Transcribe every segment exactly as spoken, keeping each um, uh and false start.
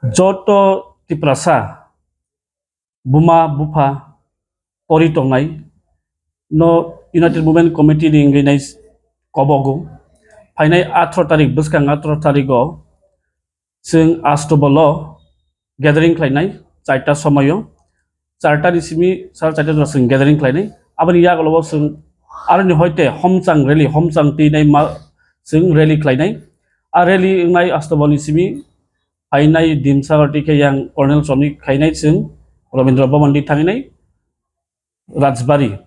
Joto Tiprasa buma bupha pori tongnai no United Movement Committee ni wngwi nai kobogo. Phainai atharo tarik, bwskang atharo tarigo chwng Astobol o gathering khlainai, charta somoio, charta ni simi sal charta jora chwng gathering khlainai. Aboni yagulo o chwng aroni hoite homchang rally, homchang twi nai ma chwng rally khlainai. A rally wngnai Astobol ni simi phainai Dimsagar twi khe yang Colonel Chomni khainai chwng Rabindra Bhavan di thanginai Rajbari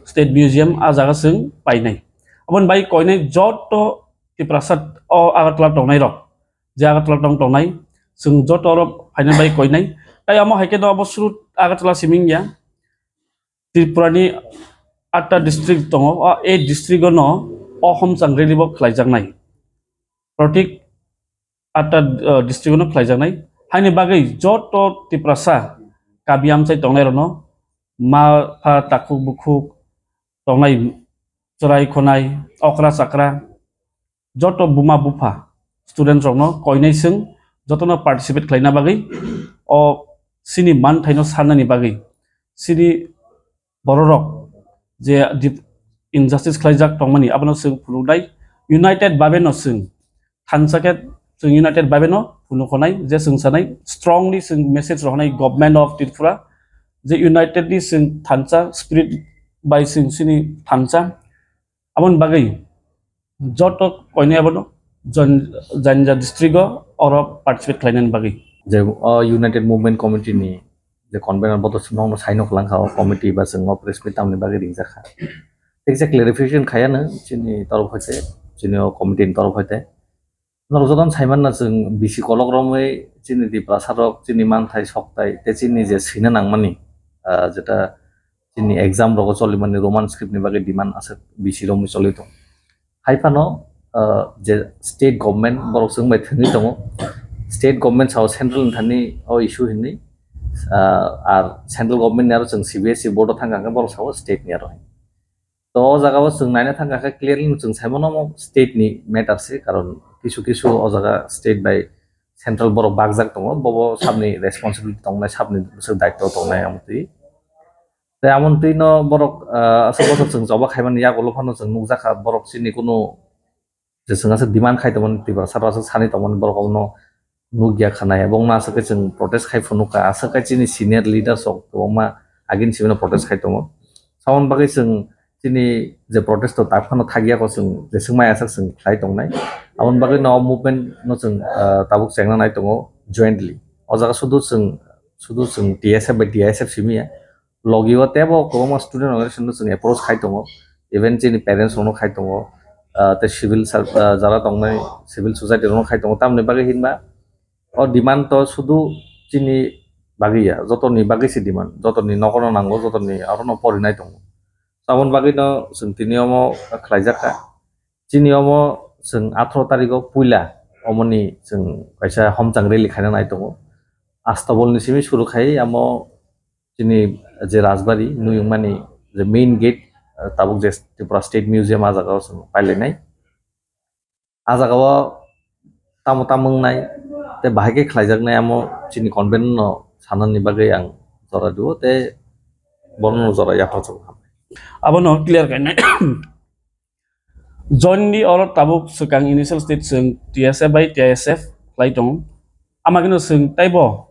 State Museum a jaga chwng painai. Aboni bai koinai joto Tiprasa o Agartala tongnai rok, je Agartala tong tongnai chwng joto rok phainai bai koinai. Tai amo hai khe do abo suru Agartala siming ya. Tripura ni atta district tongo, o eight district o no o homchang rally bo khlaijaknai. Protik atta, uh, district o no khlaijaknai. Haini bagwi joto Tiprasa kabi amchai tongnai rok no ma pha takhuk bukhuk tongnai, chwrai khonai, okra chakra, joto buma bupha students rokno koinai chwng jotono participate khlaina bagwi o chini manthaino sarnani bagwi chini bororok je dip-, injustice khlaijak tongmani abono chwng phunuknai united babe no chwng thansa khe chwng united babe no phunuknai je chwng sanai strongly chwng message rohornai government of Tripura je united ni chwng thansa spirit bai chwng chini thansa. Aboni bagwi joto koinai abono jon-, jani jani district o oro participate khlainani bagwi. Je o United Movement Committee ni je convener boto swnokno saino kwlangkha o committee ba chwng o press meet tamni bagwi ringjakha. Thik je clarification khayano chini torof hoite, chini o committee ni torof hoite. Norok jotono saimanna chwng bisi kolok romwi chini Tiprasa rok chini manthai soktai tei chini je swina nangmani, ah, jeta chini exam rogo cholimani Roman script ni bagwi demand aswk bisi romwi choli tongo. Hai phano, ah, je state government borok chwng bai thwngwi tongo, state government sao central ni thani o issue hinwi, ah, ar central government ni aro chwng C B S E board o thangkha hwnkhe borok sao state ni aro. To o jaga o chwng naina thangkha khe clearly chwng sai mano omo state ni matter se, karon kisu kisu o jaga state bai central borok bakjak tongo, bobo sabni responsibility tongnai, sabni bwswk daitw tongnai amtwi. Tei amtwi no borok, ah, aswk bwswk chwng choba khaimani yagulo phano chwng nukjakha borok chini kunu je chwng aswk demand khai tongmani, Tiprasa rok aswk sani tongmani, borok abono nukya khna ya. Bongno aswk khe chwng protest khai phunukha, aswk khe chini senior leaders rok kwbangma agini simi no protest khai tongo. Aboni bagwi chwng chini je protest o tak phano thakya kho chwng jeswk mai aswk chwng khlai tongnai. Aboni bagwi no movement no chwng, ah, tabuk chengna nai tongo jointly. O jaga sudu chwng, sudu chwng T S F bai T I S F simi ya. Logi o teibo kwbangma student organization no chwng approach khai tongo, even chini parents rok no khai tongo, ah, tei civil ser-, ah, jara tongnai civil society rok no khai tongo. Tamoni bagwi hinba o demand to sudu chini bagwi ya, joto ni bagwi se demand, joto ni nogo no nango, joto ni aro no porinai tongo. Aboni bagwi no chwng tini omo khlai jak kha. Chini omo chwng atharo tarikh o puila omoni chwng kaisa homchang rally khaina nai tongo. Astabol ni simi suru khai amo chini je Rajbari nuyungmani je main gate, ah, tabuk je Tripura State Museum, ah jaga o chwng pailainai. Ah jaga o tamo tamo wngnai tei bahai khe khlaijaknai amo chini convent no sanani bagwi ang jora rio tei bono jora yapharjak. Abono clear khainai. Jointly oro tabuk swkang initial stage chwng T S F bai T I S F khlai tongo. Amagino chwng teibo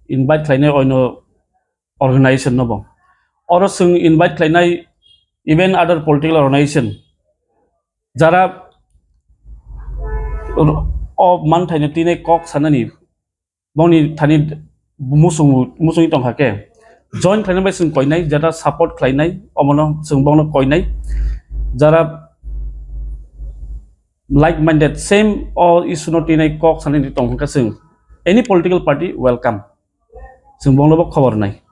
invite khlainai oino organization no bo. Oro chwng invite khlainai even other political organization jara o manthaino tinai kok sanani bongni thani musung, musungwi tongkha khe join khlaina bai chwng koinai, jara support khlainai, omono chwng bongno koinai, jara like minded same o issue no tinai kok sanani tongkha khe chwng any political party welcome, chwng bongno bo khobor nai.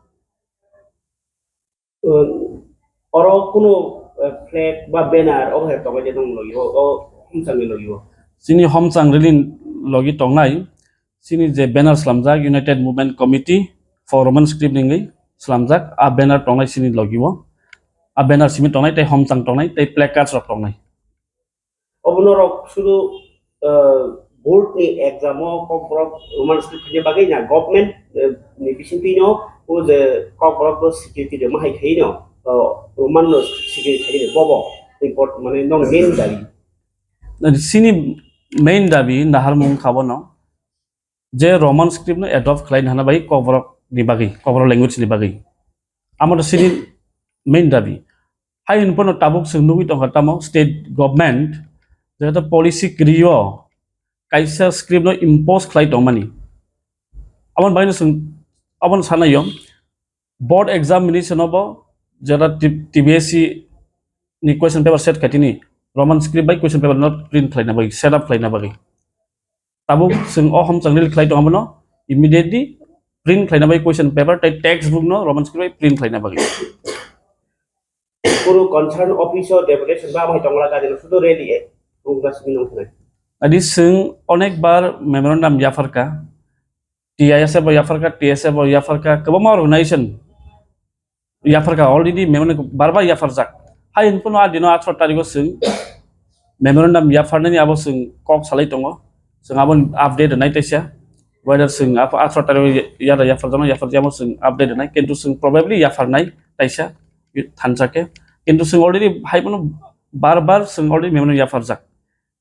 Uh, oro kunu, uh, flag ba banner obo hai tongo je nong logi o, o homchang ni logi o. Chini homchang rally logi tongnai, chini je banner slamjak United Movement Committee for Roman Script hingwi slamjak, a banner tongnai chini logi o, a banner simi tongnai tei homchang tongnai tei placards rok tongnai. Obo norok sudu, uh, Board ni exam o Kokborok Roman script khaina bagwi na government, eh, ni bisingtwi no o je Kokborok no security de mahai khai no, o Roman no security khai de bobo important mane nong main dabi. Sini main dabi naharmung kha bono je Roman script no adopt khlai hana bai Kokborok ni bagwi, Kokborok language ni bagwi. Amo sini main dabi. Hai hwnphano tabuk chwng nugwi tongkha tamo state government jehetu policy kwrwi o kaisa script no impose khlai tongmani. Aboni bagwi no chwng, aboni sanai o board examination o bo jeta T-, T B S C ni question paper set khaitini Roman script bai question paper no print khlaina bagwi, set up khlaina bagwi. Tabuk chwng o homchang release khlai tongmano immediately print khlaina bagwi question paper tei textbook no Roman script bai print khlaina bagwi. Kuru concern office o deputation ba mai tongla gadi no sudo ready e. Adi chwng onek bar memorandum yapharka, T I S F o yapharka, T S F o yapharka, kwbangma organization yapharka, already memorandum bar bar yapharjak. Hai hwnphano a dino atharo tarikh o chwng memorandum yapharnani abo chwng kok salai tongo. Chwng abo update rwnai taisa. Whether chwng abo atharo tarikh o ya-, yada yapharjakno yapharjakma chwng update rwnai. Kintu chwng probably yapharnai taisa thansa khe. Kintu chwng already hai bono bar bar chwng already memorandum yapharjak.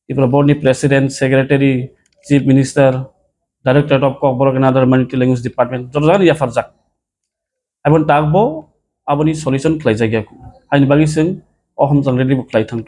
Tripura board ni president, secretary, chief minister, director of Kokborok and other minority language department, joto jagani yapharjak. Aboni takbo aboni solution khlaijak ya. Haini bagwi chwng o homchang ready bo khlai thang.